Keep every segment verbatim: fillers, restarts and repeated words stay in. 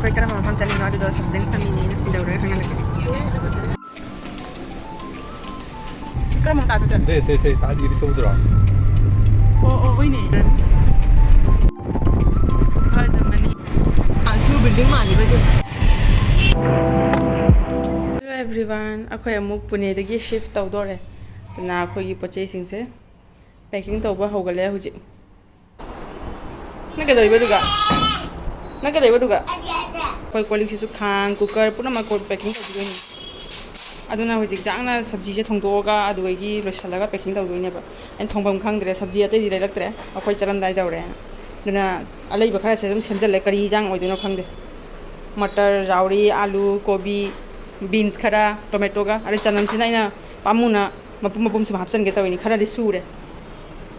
ꯑꯩꯈꯣꯏ ꯀꯔꯝꯕ ꯃꯐꯝ ꯆꯠꯂꯤꯅꯣ ꯑꯗꯨꯗꯣ suspense ꯊꯝꯃꯤꯅꯦ, ꯀꯩꯗꯧꯔꯒ ꯈꯪꯍꯜꯂꯛꯀꯦ꯫ ꯁꯤ ꯀꯔꯝꯕ ꯃꯄꯥ ꯆꯠꯇꯣꯏꯅꯣ? ꯁꯦ, ꯁꯦ, ꯁꯦ, ꯇꯥꯗꯤ ꯏꯔꯤꯛꯁꯣ ꯎꯗ꯭ꯔꯣ? ꯑꯣ, ꯑꯣ, ꯍꯣꯏꯅꯦ꯫ ꯏꯝꯐꯥꯜ ꯆꯠꯄꯅꯤ꯫ ꯑꯥ, ꯁꯤꯕꯨ building ꯃꯥꯜꯂꯤꯕ ꯁꯦ꯫ Hello everyone, ꯑꯩꯈꯣꯏ ꯑꯃꯨꯛ ꯄꯨꯅꯦꯗꯒꯤ shift ꯇꯧꯗꯣꯔꯦ꯫ ꯑꯗꯨꯅ ꯑꯩꯈꯣꯏꯒꯤ ꯄꯣꯠ ꯆꯩꯁꯤꯡꯁꯦ packing ꯇꯧꯕ ꯍꯧꯒꯠꯂꯦ ꯍꯧꯖꯤꯛ꯫ ꯅꯪ ꯀꯩꯗꯧꯔꯤꯕ ꯑꯗꯨꯒ? ꯅꯪ ꯀꯩꯗꯧꯔꯤꯕ ꯑꯗꯨꯒ? ꯑꯩꯈꯣꯏ ꯀꯣꯜ ꯂꯤꯛꯁꯤꯁꯨ ꯈꯥꯡ, cooker ꯄꯨꯝꯅꯃꯛ ꯀꯣ-, packing ꯇꯧꯕꯤꯗꯣꯏꯅꯤ꯫ ꯑꯗꯨꯅ ꯍꯧꯖꯤꯛ ꯆꯥꯛꯅ ꯁꯕꯖꯤꯁꯦ ꯊꯣꯡꯗꯣꯛꯑꯒ ꯑꯗꯨꯗꯒꯤ ꯂꯣꯏꯁꯤꯜꯂꯒ packing ꯇꯧꯗꯣꯏꯅꯦꯕ꯫ ꯑꯩꯅ ꯊꯣꯡꯐꯝ ꯈꯪꯗ꯭ꯔꯦ, ꯁꯕꯖꯤ ꯑꯇꯩꯗꯤ ꯂꯩꯔꯛꯇ꯭ꯔꯦ, ꯑꯩꯈꯣꯏ ꯆꯠꯂꯝꯗꯥꯏ ꯌꯧꯔꯦꯅ꯫ ꯑꯗꯨꯅ ꯑꯂꯩꯕ ꯈꯔꯁꯦ ꯑꯗꯨꯝ ꯁꯦꯝꯖꯤꯜꯂꯦ, ꯀꯔꯤ ꯏꯟꯖꯥꯡ ꯑꯣꯏꯗꯣꯏꯅꯣ ꯈꯪꯗꯦ꯫ ꯃꯇꯔ ꯌꯥꯎꯔꯤ, ꯑꯥꯂꯨ, ꯀꯣꯕꯤ, beans ꯈꯔ, tomato ꯒ, ꯑꯗꯩ ꯆꯅꯝꯁꯤꯅ ꯑꯩꯅ ꯄꯥꯝꯃꯨꯅ ꯃꯄꯨꯝ ꯃꯄꯨꯝ ꯁꯨꯝ ꯍꯥꯞꯆꯤꯟꯒꯦ ꯇꯧꯔꯤꯅꯤ꯫ ꯈꯔꯗꯤ ꯁꯨꯔꯦ꯫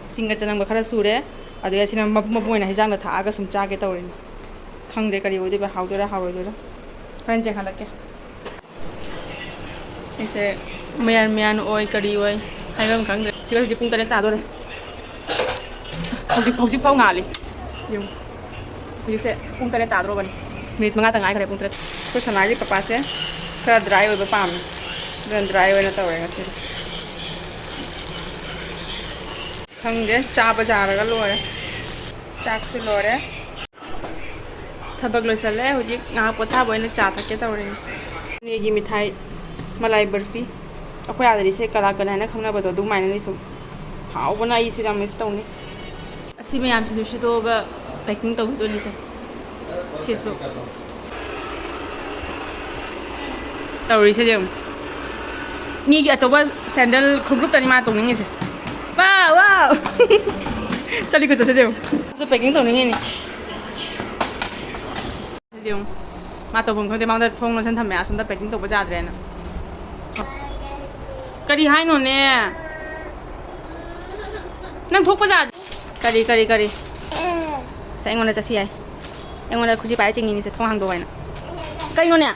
ꯁꯤꯡꯒ ꯆꯅꯝꯒ ꯈꯔ ꯁꯨꯔꯦ꯫ ꯑꯗꯨꯒ ꯑꯁꯤꯅ ꯃꯄꯨꯝ ꯃꯄꯨꯝ ꯑꯣꯏꯅ ꯍꯩꯖꯥꯡꯗ ꯊꯥꯛꯑꯒ ꯁꯨꯝ ꯆꯥꯒꯦ ꯇꯧꯔꯤꯅꯤ꯫ ꯈꯪꯗꯦ ꯀꯔꯤ ꯑꯣꯏꯗꯣꯏꯕ, ꯍꯥꯎꯗꯣꯏꯔꯥ ꯍꯥꯎꯔꯣꯏꯗꯣꯏꯔꯥ꯫ ꯍꯣꯔꯦꯟ ꯆꯦꯛꯍꯜꯂꯛꯀꯦ꯫ ꯑꯩꯁꯦ ꯃꯌꯥꯟ ꯃꯌꯥꯟ ꯑꯣꯏ ꯀꯔꯤ ꯑꯣꯏ ꯍꯥꯏꯕ ꯑꯃ ꯈꯪꯗ꯭ꯔꯦ꯫ ꯁꯤꯒ ꯍꯧꯖꯤꯛ ꯄꯨꯡ ꯇꯔꯦꯠ ꯇꯥꯗꯣꯔꯦ꯫ ꯍꯧꯖꯤꯛ, ꯍꯧꯖꯤꯛ ꯐꯥꯎ ꯉꯥꯜꯂꯤ꯫ ꯌꯦꯡꯉꯨ꯫ ꯍꯧꯖꯤꯛꯁꯦ ꯄꯨꯡ ꯇꯔꯦꯠ ꯇꯥꯗꯣꯔꯕꯅꯤ꯫ ꯃꯤꯅꯤꯠ ꯃꯉꯥꯇ ꯉꯥꯏꯈ꯭ꯔꯦ ꯄꯨꯡ ꯇꯔꯦꯠ꯫ ꯑꯩꯈꯣꯏ ꯁꯅꯥꯒꯤ ꯄꯄꯥꯁꯦ ꯈꯔ dry ꯑꯣꯏꯕ ꯄꯥꯝꯃꯦ꯫ ꯑꯗꯨꯅ dry ꯑꯣꯏꯅ ꯇꯧꯔꯦ ꯉꯁꯤꯗꯤ꯫ ꯈꯪꯗꯦ, ꯆꯥꯕ ꯌꯥꯔꯒ ꯂꯣꯏꯔꯦ꯫ ꯆꯥꯛꯁꯨ ꯂꯣꯏꯔꯦ꯫ ꯊꯕꯛ ꯂꯣꯏꯁꯜꯂꯦ꯫ ꯍꯧꯖꯤꯛ ꯉꯥꯏꯍꯥꯛ ꯄꯣꯊꯥꯕ ꯑꯣꯏꯅ ꯆꯥ ꯊꯛꯀꯦ ꯇꯧꯔꯤ꯫ ꯅꯦꯒꯤ ꯃꯤꯊꯥꯏ, ꯃꯂꯥꯏ ꯕꯔꯐꯤ꯫ ꯑꯩꯈꯣꯏ ꯑꯥꯗꯗꯤ ꯁꯦ ꯀꯂꯥꯀꯟ ꯍꯥꯏꯅ ꯈꯪꯅꯕꯗꯣ ꯑꯗꯨꯃꯥꯏꯅꯅꯤ ꯁꯨꯝ꯫ ꯍꯥꯎꯕꯅ ꯑꯩ ꯁꯤ ꯌꯥꯝ miss ꯇꯧꯅꯤ꯫ ꯑꯁꯤ ꯃꯌꯥꯝꯁꯤꯁꯨ ꯁꯤꯗꯣꯛꯑꯒ packing ꯇꯧꯈꯤꯗꯣꯏꯅꯤꯁꯦ꯫ ꯁꯤꯁꯨ꯫ ꯇꯧꯔꯤꯁꯦ ꯌꯦꯡꯉꯨ꯫ ꯃꯤꯒꯤ ꯑꯆꯧꯕ sandal ꯈꯣꯡꯒ꯭ꯔꯨꯞꯇꯅꯤ ꯃꯥ ꯇꯣꯡꯅꯤꯡꯉꯤꯁꯦ꯫ ꯋꯥ, ꯋꯥ꯫ ꯆꯠꯂꯤ ꯈꯨꯆꯠꯁꯦ ꯌꯦꯡꯉꯨ꯫ ꯑꯗꯨꯁꯨ packing ꯇꯧꯅꯤꯡꯉꯤꯅꯤ꯫ ꯁꯤ ꯌꯦꯡꯉꯨ꯫ ꯃꯥ ꯇꯧꯐꯝ ꯈꯪꯗꯦ, ꯃꯉꯣꯟꯗ ꯊꯣꯡ ꯂꯣꯟꯁꯤꯟ ꯊꯝꯃꯦ, ꯑꯁꯣꯝꯗ packing ꯇꯧꯕ ꯌꯥꯗ꯭ꯔꯦꯅ꯫ ꯀꯔꯤ ꯍꯥꯏꯅꯣꯅꯦ? ꯅꯪ ꯊꯣꯛꯄ ꯌꯥꯗꯦ꯫ ꯀꯔꯤ, ꯀꯔꯤ, ꯀꯔꯤ? ꯁꯦ, ꯑꯩꯉꯣꯟꯗ ꯆꯠꯁꯤ ꯍꯥꯏ꯫ ꯑꯩꯉꯣꯟꯗ ꯈꯨꯖꯤ ꯄꯥꯏꯔ ꯆꯤꯡꯉꯤꯅꯤꯁꯦ, ꯊꯣꯡ ꯍꯥꯡꯗꯣꯛꯑꯣ ꯍꯥꯏꯅ꯫ ꯀꯩꯅꯣꯅꯦ?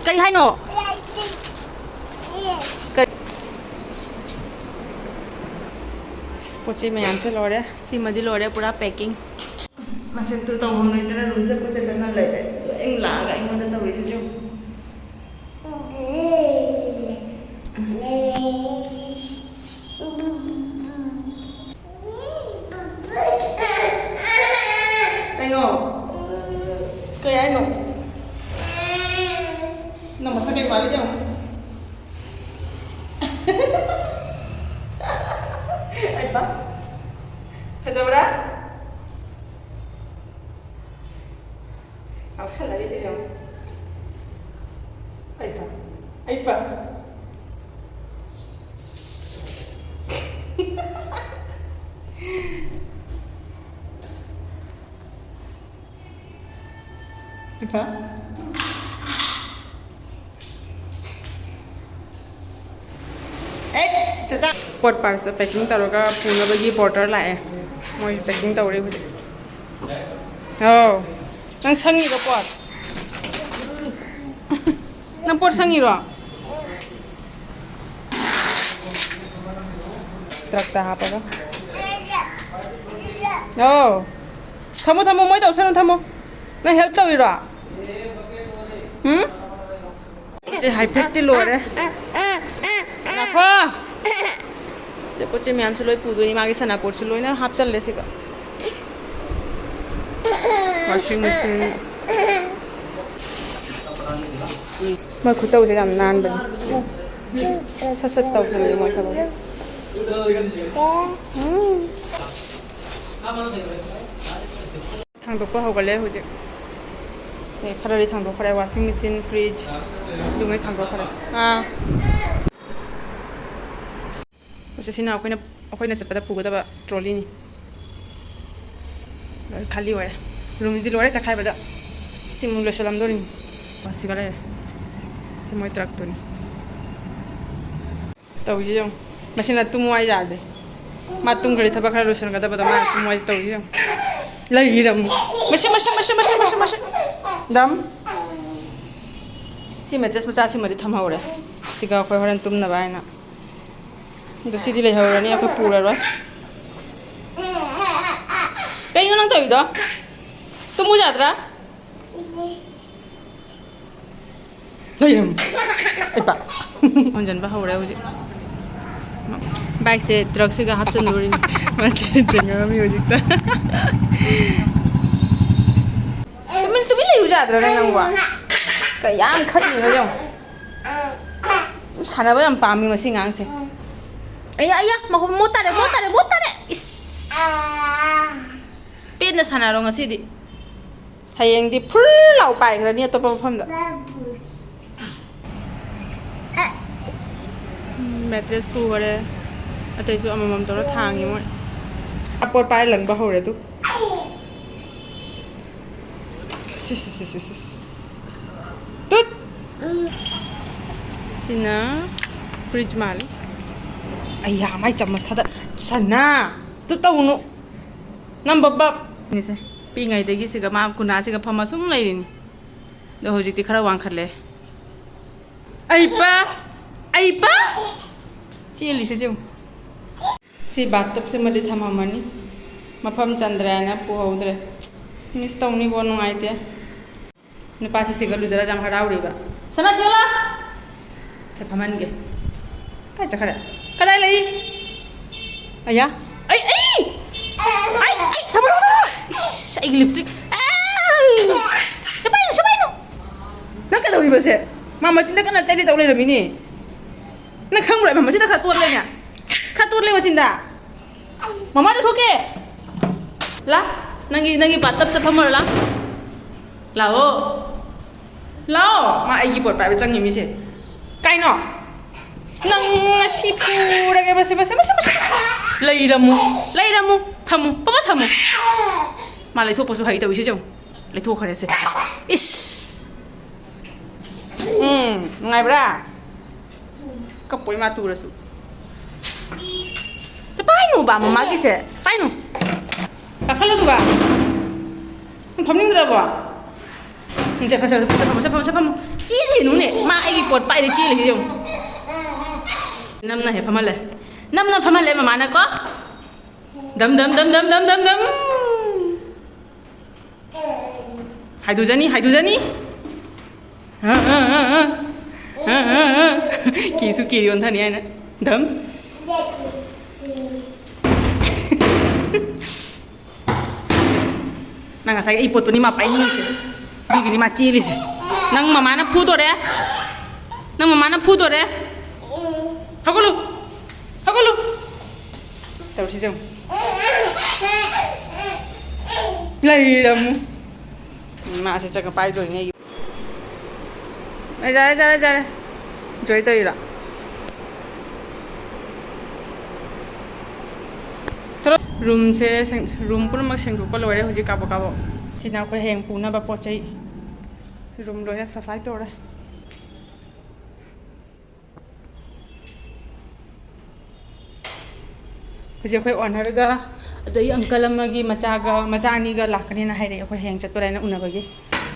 ꯀꯔꯤ ꯍꯥꯏꯅꯣ? ꯀꯔꯤ? ꯑꯁ, ꯄꯣꯠ ꯆꯩ ꯃꯌꯥꯝꯁꯦ ꯂꯣꯏꯔꯦ꯫ ꯁꯤꯃꯗꯤ ꯂꯣꯏꯔꯦ, ꯄꯨꯔꯥ packing꯫ ꯃꯁꯛꯇꯨ ꯇꯧꯐꯝ ꯂꯩꯇꯅ room ꯁꯦ ꯀꯣꯏꯆꯠ ꯆꯠꯅ ꯂꯩꯔꯦ꯫ ꯀꯩ ꯍꯥꯏꯅꯣ? ꯅꯪ ꯃꯁꯛ ꯀꯩ ꯃꯥꯜꯂꯤꯒꯦ ꯌꯦꯡꯉꯣ꯫ ꯑꯩ ꯄꯥ-, ꯐꯖꯕ꯭ꯔꯥ? ꯉꯥꯎꯁꯟꯅꯔꯤꯁꯦ ꯌꯦꯡꯉꯣ꯫ ꯑꯩ ꯄꯥ-, ꯑꯩ ꯄꯥ-, ꯏꯄꯥ꯫ ꯑꯦ, ꯆꯥꯆꯥ꯫ ꯄꯣꯠ ꯄꯥꯔꯁꯦꯜ ꯄꯦꯀꯤꯡ ꯇꯧꯔꯒ ꯄꯨꯅꯕꯒꯤ ꯄꯣꯔꯇꯔ ꯂꯥꯛꯑꯦ꯫ ꯃꯣꯏ ꯄꯦꯀꯤꯡ ꯇꯧꯔꯤ ꯍꯧꯖꯤꯛ꯫ ꯑꯧ꯫ ꯅꯪ ꯁꯪꯉꯤꯔꯣ ꯄꯣꯠ? ꯅꯪ ꯄꯣꯠ ꯁꯪꯉꯤꯔꯣ? ꯇ꯭ꯔꯛꯇ ꯍꯥꯞꯄꯒ꯫ ꯑꯧ꯫ ꯊꯝꯃꯣ, ꯊꯝꯃꯣ, ꯃꯣꯏ ꯇꯧꯁꯅꯨ, ꯊꯝꯃꯣ꯫ ꯅꯪ ꯍꯦꯜꯞ ꯇꯧꯔꯤꯔꯣ? ꯎꯝ? ꯁꯦ ꯍꯥꯏꯐꯦꯠꯇꯤ ꯂꯣꯏꯔꯦ꯫ ꯉꯥꯏꯈꯣ꯫ ꯁꯦ ꯄꯣꯠ ꯆꯩ ꯃꯌꯥꯝꯁꯨ ꯂꯣꯏ ꯄꯨꯗꯣꯏꯅꯤ꯫ ꯃꯥꯒꯤ ꯁꯥꯟꯅꯄꯣꯠꯁꯨ ꯂꯣꯏꯅ ꯍꯥꯞꯆꯜꯂꯦ ꯁꯤꯗ꯫ Washing machine꯫ ꯃꯣꯏ ꯈꯨꯇꯧꯁꯦ ꯌꯥꯝ ꯅꯥꯟꯕꯅꯤ꯫ ꯁꯠ ꯁꯠ ꯇꯧꯁꯜꯂꯦ ꯃꯣꯏ ꯊꯕꯛꯁꯦ꯫ ꯎꯝ꯫ ꯊꯥꯡꯗꯣꯛꯄ ꯍꯧꯒꯠꯂꯦ ꯍꯧꯖꯤꯛ꯫ ꯁꯦ ꯈꯔꯗꯤ ꯊꯥꯡꯗꯣꯛꯈ꯭ꯔꯦ꯫ Washing machine, fridge ꯑꯗꯨꯉꯩ ꯊꯥꯡꯗꯣꯛꯈ꯭ꯔꯦ꯫ ꯑꯥ꯫ ꯁꯤꯅ ꯑꯩꯈꯣꯏꯅ, ꯑꯩꯈꯣꯏꯅ ꯆꯠꯄꯗ ꯄꯨꯒꯗꯕ trolleyꯅꯤ꯫ ꯂꯣꯏ ꯈꯥꯂꯤ ꯑꯣꯏꯔꯦ꯫ Roomꯗꯤ ꯂꯣꯏꯔꯦ ꯆꯈꯥꯏꯕꯗ꯫ ꯁꯤꯃꯨꯛ ꯂꯣꯏꯁꯤꯜꯂꯝꯗꯣꯔꯤꯅꯤ꯫ ꯑꯁꯤꯒ ꯂꯩꯔꯦ꯫ ꯁꯤ ꯃꯣꯏ ꯇ꯭ꯔꯛꯇꯨꯅꯤ꯫ ꯇꯧꯔꯤꯁꯦ ꯌꯦꯡꯉꯨ꯫ ꯃꯁꯤꯅ ꯇꯨꯝꯃꯨ ꯍꯥꯏ ꯌꯥꯗꯦ꯫ ꯃꯥ ꯇꯨꯝꯈ꯭ꯔꯗꯤ ꯊꯕꯛ ꯈꯔ ꯂꯣꯏꯁꯤꯟꯒꯗꯕꯗꯣ ꯃꯥꯅ ꯇꯨꯝꯃꯨ ꯍꯥꯏꯁꯦ ꯇꯧꯔꯤꯁꯦ ꯌꯦꯡꯉꯨ꯫ ꯂꯩꯔꯝꯃꯨ꯫ ꯃꯁꯤ, ꯃꯁꯤ, ꯃꯁꯤ꯫ ꯗꯝ꯫ ꯁꯤ mattress ꯃꯆꯥꯁꯤꯃꯗꯤ ꯊꯝꯍꯧꯔꯦ꯫ ꯁꯤꯒ ꯑꯩꯈꯣꯏ ꯍꯣꯔꯦꯟ ꯇꯨꯝꯅꯕ ꯍꯥꯏꯅ꯫ ꯑꯗꯣ ꯁꯤꯗꯤ ꯂꯩꯍꯧꯔꯅꯤ, ꯑꯩꯈꯣꯏ ꯄꯨꯔꯔꯣꯏ꯫ ꯀꯩꯅꯣ ꯅꯪ ꯇꯧꯔꯤꯗꯣ? ꯇꯨꯝꯃꯨ ꯌꯥꯗ꯭ꯔꯥ? ꯂꯩꯔꯝ꯫ ꯏꯄꯥ꯫ ꯍꯣꯟꯖꯟꯕ ꯍꯧꯔꯦ ꯍꯧꯖꯤꯛ꯫ Bagꯁꯦ truckꯁꯤꯒ ꯍꯥꯞꯆꯤꯟꯗꯣꯔꯤꯅꯤ꯫ ꯃꯆꯦ ꯆꯦꯟꯈ꯭ꯔꯝꯃꯤ ꯍꯧꯖꯤꯛꯇ꯫ ꯇꯨꯃꯤꯟ, ꯇꯨꯃꯤꯟ ꯂꯩꯌꯨ, ꯌꯥꯗ꯭ꯔꯅꯦ ꯅꯪꯕꯣ? ꯀꯌꯥꯝ ꯈꯠꯂꯤꯅꯣ ꯌꯦꯡꯉꯣ꯫ ꯁꯥꯟꯅꯕ ꯌꯥꯝ ꯄꯥꯝꯃꯤ ꯃꯁꯤ ꯑꯉꯥꯡꯁꯦ꯫ ꯑꯌꯥ, ꯑꯌꯥ, ꯃꯈꯣꯡ ꯃꯣꯠ ꯇꯥꯔꯦ, ꯃꯣꯠ ꯇꯥꯔꯦ, ꯃꯣꯠ ꯇꯥꯔꯦ꯫ ꯏꯁ꯫ ꯄꯦꯟꯅ ꯁꯥꯟꯅꯔꯣ ꯉꯁꯤꯗꯤ꯫ ꯍꯌꯦꯡꯗꯤ ꯐꯨꯜ ꯂꯥꯎ ꯄꯥꯏꯈ꯭ꯔꯅꯤ ꯑꯇꯣꯞꯄ ꯃꯐꯝꯗ꯫ ꯃꯦꯇ꯭ꯔꯦꯁ ꯄꯨꯈꯔꯦ꯫ ꯑꯇꯩꯁꯨ ꯑꯃꯃꯝ ꯇꯧꯔ ꯊꯥꯡꯉꯤ ꯃꯣꯏ꯫ ꯑꯄꯣꯠ ꯄꯥꯏꯔ ꯂꯪꯕ ꯍꯧꯔꯦ ꯑꯗꯨ꯫ ꯁꯤ, ꯁꯤ, ꯁꯤ, ꯁꯤ, ꯁꯤ, ꯁꯤ꯫ ꯇꯨꯠ! ꯁꯤꯅ ꯐ꯭ꯔꯤꯖ ꯃꯥꯜꯂꯤ꯫ ꯑꯩꯌꯥ, ꯃꯥꯏ ꯆꯥꯃꯁ ꯊꯥꯗ-, ꯁꯅꯥ! ꯇꯨꯠ ꯇꯧꯅꯨ! ꯅꯝꯕ ꯕꯞ! ꯅꯤꯁꯦ, ꯄꯤꯛꯏꯉꯩꯗꯒꯤ ꯁꯤꯒ ꯃꯥ ꯀꯨꯅꯥꯁꯤꯒ ꯐꯝꯃ ꯁꯨꯝ ꯂꯩꯔꯤꯅꯤ꯫ ꯑꯗꯣ ꯍꯧꯖꯤꯛꯇꯤ ꯈꯔ ꯋꯥꯡꯈꯠꯂꯦ꯫ ꯑꯩ ꯄꯥ! ꯑꯩ ꯄꯥ! ꯆꯦꯜꯂꯤꯁꯦ ꯌꯦꯡꯉꯨ꯫ ꯁꯤ ꯕꯥꯠꯇꯞꯁꯤꯃꯗꯤ ꯊꯝꯃꯝꯃꯅꯤ꯫ ꯃꯐꯝ ꯆꯟꯗ꯭ꯔꯦ ꯍꯥꯏꯅ ꯄꯨꯍꯧꯗ꯭ꯔꯦ꯫ ꯃꯤꯁ ꯇꯧꯅꯤꯕꯣ, ꯅꯨꯡꯉꯥꯏꯇꯦ꯫ ꯅꯨꯄꯥꯁꯤ ꯁꯤꯒ ꯂꯨꯖꯔ ꯌꯥꯝ ꯍꯔꯥꯎꯔꯤꯕ꯫ ꯁꯅꯥ, ꯁꯤꯗ ꯂꯥ꯫ ꯁꯦ, ꯐꯝꯍꯟꯒꯦ꯫ ꯀꯥꯏ ꯆꯠꯈ꯭ꯔꯦ? ꯀꯗꯥꯏ ꯂꯩ? ꯑꯌꯥ꯫ ꯑꯩ, ꯑꯩ! ꯑꯩ, ꯑꯩ! ꯊꯝꯃꯣ, ꯊꯝꯃꯣ, ꯊꯝꯃꯣ! ꯏꯁ, ꯑꯩꯒꯤ ꯂꯤꯞꯁꯇꯤꯛ꯫ ꯑꯩ! ꯁꯦ ꯄꯥꯏꯅꯨ, ꯁꯦ ꯄꯥꯏꯅꯨ! ꯅꯪ ꯀꯩꯗꯧꯔꯤꯕꯁꯦ? ꯃꯥ ꯃꯆꯤꯟꯗ ꯀꯟꯅ ꯇꯩꯔꯤ ꯇꯧ ꯂꯩꯔꯝꯃꯤꯅꯦ꯫ ꯅꯪ ꯈꯪꯕ꯭ꯔꯣ? ꯃꯃꯥ, ꯁꯤꯗ ꯈꯔ ꯇꯣꯠꯂꯦꯅꯦ꯫ ꯈꯔ ꯇꯣꯠꯂꯦ ꯃꯆꯤꯟꯗ꯫ ꯃꯃꯥꯗ ꯊꯣꯛꯀꯦ꯫ ꯂꯥ, ꯅꯪꯒꯤ, ꯅꯪꯒꯤ ꯕꯥꯠꯇꯞꯁꯦ ꯐꯝꯃꯔꯣ, ꯂꯥ꯫ ꯂꯥꯛꯑꯣ꯫ ꯂꯥꯛꯑꯣ꯫ ꯃꯥ ꯑꯩꯒꯤ ꯄꯣꯠ ꯄꯥꯏꯕ ꯆꯪꯉꯤ ꯃꯤꯁꯦ꯫ ꯀꯥꯏꯅꯣ? ꯅꯪ ꯉꯁꯤ ꯐꯨꯔꯒꯦ꯫ ꯃꯁꯤ, ꯃꯁꯤ, ꯃꯁꯤ, ꯃꯁꯤ꯫ ꯂꯩꯔꯝꯃꯨ꯫ ꯂꯩꯔꯝꯃꯨ꯫ ꯊꯝꯃꯨ꯫ ꯄꯄꯥ ꯊꯝꯃꯨ꯫ ꯃꯥ ꯂꯩꯊꯣꯛꯄꯁꯨ ꯍꯩꯇꯧꯔꯤꯁꯦ ꯌꯦꯡꯉꯨ꯫ ꯂꯩꯊꯣꯛꯈ꯭ꯔꯦꯁꯦ꯫ ꯏꯁ! ꯎꯝ, ꯅꯨꯡꯉꯥꯏꯕ꯭ꯔꯥ? ꯀꯞꯄꯣꯏ ꯃꯥ ꯇꯨꯔꯁꯨ꯫ ꯁꯦ ꯄꯥꯏꯅꯨꯕ, ꯃꯃꯥꯒꯤꯁꯦ꯫ ꯄꯥꯏꯅꯨ꯫ ꯀꯥꯈꯠꯂꯣ ꯑꯗꯨꯒ꯫ ꯅꯪ ꯐꯝꯅꯤꯡꯗ꯭ꯔꯕꯣ? ꯎꯝ, ꯁꯦ, ꯐꯝ, ꯁꯦ, ꯐꯝꯃꯣ, ꯁꯦ, ꯐꯝꯃꯣ, ꯁꯦ, ꯐꯝꯃꯣ꯫ ꯆꯦꯜꯂꯤꯅꯨꯅꯦ꯫ ꯃꯥ ꯑꯩꯒꯤ ꯄꯣꯠ ꯄꯥꯏꯔꯦ ꯆꯦꯜꯂꯤꯁꯦ ꯌꯦꯡꯉꯨ꯫ ꯅꯝꯅ ꯍꯦꯛ ꯐꯝꯍꯜꯂꯦ꯫ ꯅꯝꯅ ꯐꯝꯍꯜꯂꯦ ꯃꯃꯥꯅꯀꯣ꯫ ꯗꯝ, ꯗꯝ, ꯗꯝ꯫ ꯍꯥꯏꯗꯣꯖꯅꯤ, ꯍꯥꯏꯗꯣꯖꯅꯤ꯫ ꯑ, ꯑ, ꯑ, ꯑ꯫ ꯑ, ꯑ, ꯑ꯫ ꯀꯤꯁꯨ ꯀꯤꯔꯤ ꯑꯣꯟꯊꯅꯤ ꯍꯥꯏꯅ꯫ ꯗꯝ꯫ ꯅꯪ ꯉꯁꯥꯏ ꯑꯩ ꯄꯣꯠꯇꯨꯅꯤ ꯃꯥ ꯄꯥꯏꯅꯤꯡꯉꯤꯁꯦ꯫ ꯑꯗꯨꯒꯤꯅꯤ ꯃꯥ ꯆꯦꯜꯂꯤꯁꯦ꯫ ꯅꯪ ꯃꯃꯥꯅ ꯐꯨꯗꯣꯔꯦ꯫ ꯅꯪ ꯃꯃꯥꯅ ꯐꯨꯗꯣꯔꯦ꯫ ꯍꯧꯒꯠꯂꯨ꯫ ꯍꯧꯒꯠꯂꯨ꯫ ꯇꯧꯔꯤꯁꯤ ꯌꯦꯡꯉꯨ꯫ ꯂꯩꯔꯝꯃꯨ꯫ ꯃꯥꯁꯦ ꯆꯠꯀ ꯄꯥꯏꯗꯣꯏꯅꯦ꯫ ꯑꯩ ꯌꯥꯔꯦ, ꯌꯥꯔꯦ, ꯌꯥꯔꯦ꯫ Enjoy ꯇꯧꯔꯤꯔꯣ? ꯆꯠꯂꯣ꯫ Roomꯁꯦ ꯁꯦꯡ-, room ꯄꯨꯝꯅꯃꯛ ꯁꯦꯡꯗꯣꯛꯄ ꯂꯣꯏꯔꯦ ꯍꯧꯖꯤꯛ ꯀꯥꯕꯛ ꯀꯥꯕꯛ꯫ ꯁꯤꯅ ꯑꯩꯈꯣꯏ ꯍꯌꯦꯡ ꯄꯨꯅꯕ ꯄꯣꯠ ꯆꯩ꯫ Room ꯂꯣꯏꯅ ꯁꯐꯥꯏ ꯇꯧꯔꯦ꯫ ꯍꯧꯖꯤꯛ ꯑꯩꯈꯣꯏ ownerꯒ ꯑꯗꯒꯤ uncle ꯑꯃꯒꯤ ꯃꯆꯥꯒ, ꯃꯆꯥ ꯑꯅꯤꯒ ꯂꯥꯛꯀꯅꯤꯅ ꯍꯥꯏꯔꯛꯑꯦ, ꯑꯩꯈꯣꯏ ꯍꯌꯦꯡ ꯆꯠꯇꯣꯔꯦꯅ ꯎꯅꯕꯒꯤ꯫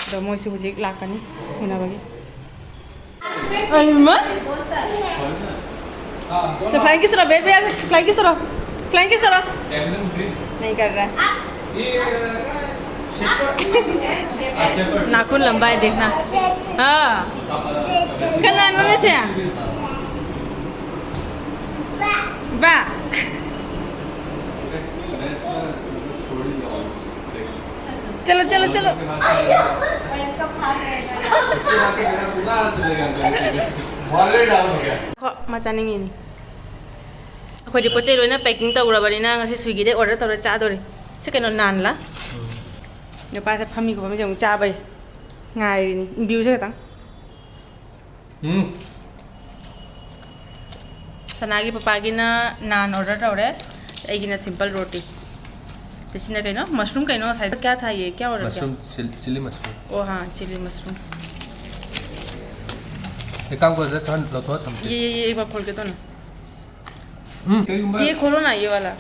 ꯑꯗꯣ ꯃꯣꯏꯁꯨ ꯍꯧꯖꯤꯛ ꯂꯥꯛꯀꯅꯤ ꯎꯅꯕꯒꯤ꯫ ꯑꯩꯃ! तो flying किस तरह? बैठ, बैठ, flying किस तरह? Flying किस तरह? नहीं कर रहा है। नाखून लंबा है, देखना। हाँ। ꯀꯅꯥꯅꯣ ꯅꯁꯦ? ꯕꯥ꯫ ꯆꯠꯂꯣ, ꯆꯠꯂꯣ, ꯆꯠꯂꯣ꯫ ꯍꯣ, ꯃꯥ ꯆꯥꯅꯤꯡꯉꯤꯅꯤ꯫ ꯑꯩꯈꯣꯏꯗꯤ ꯄꯣꯠ ꯆꯩ ꯂꯣꯏꯅ packing ꯇꯧꯔꯕꯅꯤꯅ ꯉꯁꯤ Swiggyꯗꯩ order ꯇꯧꯔ ꯆꯥꯗꯣꯔꯤ꯫ ꯁꯤ ꯀꯩꯅꯣ, ꯅꯥꯟꯂꯥ? ꯅꯨꯄꯥꯁꯦ ꯐꯝꯃꯤ ꯈꯣꯠꯐꯝꯁꯦ ꯑꯃꯨꯛ ꯆꯥꯕꯩ ꯉꯥꯏꯔꯤꯅꯤ꯫ Viewꯁꯦ ꯈꯤꯇꯪ꯫ ꯎꯝ꯫ ꯁꯅꯥꯒꯤ ꯄꯄꯥꯒꯤꯅ ꯅꯥꯟ order ꯇꯧꯔꯦ, ꯑꯩꯒꯤꯅ simple roti꯫ ꯑꯗ ꯁꯤꯅ ꯀꯩꯅꯣ? Mushroom ꯀꯩꯅꯣ ꯉꯁꯥꯏꯗꯣ? क्या था ये? क्या order किया? Mushroom, chil-, chilli mushroom꯫ ओ हाँ, chilli mushroom। एक काम करो, जरा थोड़ा लौथवा थमते। ये, ये, ये एक बार खोल के दो ना। ꯎꯝ, ꯀꯩꯒꯨꯝꯕ ये खोलो ना, ये वाला।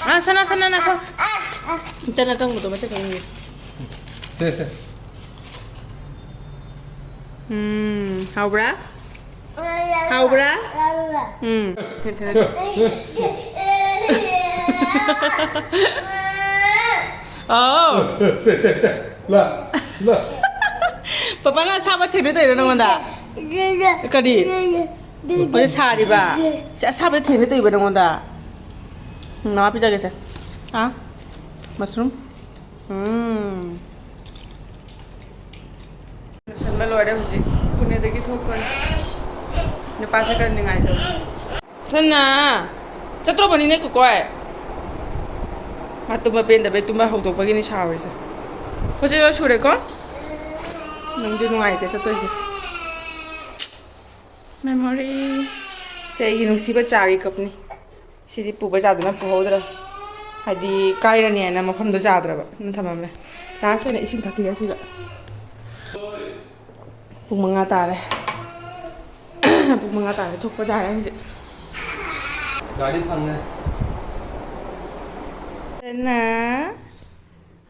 हाँ, सना, सना, ना खो। इतना कम तो बस कहेंगे। से, से। हम्म, ꯍꯥꯎꯕ꯭ꯔꯥ? ꯍꯥꯎꯕ꯭ꯔꯥ? ꯎꯝ꯫ ꯊꯦꯡ, ꯊꯦꯡ, ꯊꯦꯡ꯫ ꯑꯥꯎ꯫ ꯁꯦ, ꯁꯦ, ꯁꯦ꯫ ꯂꯥ, ꯂꯥ꯫ ꯄꯄꯥꯅ ꯑꯁꯥꯕ ꯊꯦꯡꯅꯗꯣꯏꯔꯣ ꯅꯉꯣꯟꯗ? ꯀꯔꯤ? ꯍꯧꯖꯤꯛ ꯁꯥꯔꯤꯕ? ꯁꯤ ꯑꯁꯥꯕꯗ ꯊꯦꯡꯅꯗꯣꯏꯕ ꯅꯉꯣꯟꯗ? ꯎꯝ, ꯃꯃꯥ ꯄꯤꯖꯒꯦꯁꯦ꯫ ꯑꯥ? Mushroom? ꯎꯝ꯫ ꯂꯣꯏꯔꯦ ꯍꯧꯖꯤꯛ꯫ ꯄꯨꯅꯦꯗꯒꯤ ꯊꯣꯛꯇꯣꯔꯦ꯫ ꯅꯨꯄꯥꯁꯦ ꯈꯔ ꯅꯤꯡꯉꯥꯏ ꯇꯧ꯫ ꯁꯅꯥ, ꯆꯠꯇ꯭ꯔꯣꯕꯅꯤꯅꯦ ꯀꯨꯀꯣꯏ꯫ ꯃꯥ ꯇꯨꯝꯕ ꯄꯦꯟꯗꯕꯩ ꯇꯨꯝꯕ ꯍꯧꯗꯣꯛꯄꯒꯤꯅꯤ ꯁꯥꯎꯔꯤꯁꯦ꯫ ꯄꯣꯠ ꯆꯩ ꯂꯣꯏ ꯁꯨꯔꯦꯀꯣ? ꯅꯨꯡꯗꯤ ꯅꯨꯡꯉꯥꯏꯇꯦ ꯆꯠꯇꯣꯏꯁꯦ꯫ ꯃꯦꯃꯣꯔꯤ꯫ ꯁꯦ, ꯑꯩꯒꯤ ꯅꯨꯡꯁꯤꯕ ꯆꯥꯒꯤ ꯀꯞꯅꯤ꯫ ꯁꯤꯗꯤ ꯄꯨꯕ ꯌꯥꯗꯅ ꯄꯨꯍꯧꯗ꯭ꯔꯦ꯫ ꯍꯥꯏꯗꯤ ꯀꯥꯏꯔꯅꯤ ꯍꯥꯏꯅ ꯃꯐꯝꯗꯣ ꯌꯥꯗ꯭ꯔꯕ꯫ ꯑꯗꯨꯅ ꯊꯝꯃꯝꯃꯦ꯫ ꯂꯥꯁ ꯑꯣꯏꯅ ꯏꯁꯤꯡ ꯊꯛꯈꯤꯒꯦ ꯁꯤꯒ꯫ ꯄꯨꯡ ꯃꯉꯥ ꯇꯥꯔꯦ꯫ ꯄꯨꯡ ꯃꯉꯥ ꯇꯥꯔꯦ꯫ ꯊꯣꯛꯄ ꯌꯥꯔꯦ ꯍꯧꯖꯤꯛ꯫ ꯒꯥꯔꯤ ꯐꯪꯉꯦ꯫ ꯑꯗꯨꯅ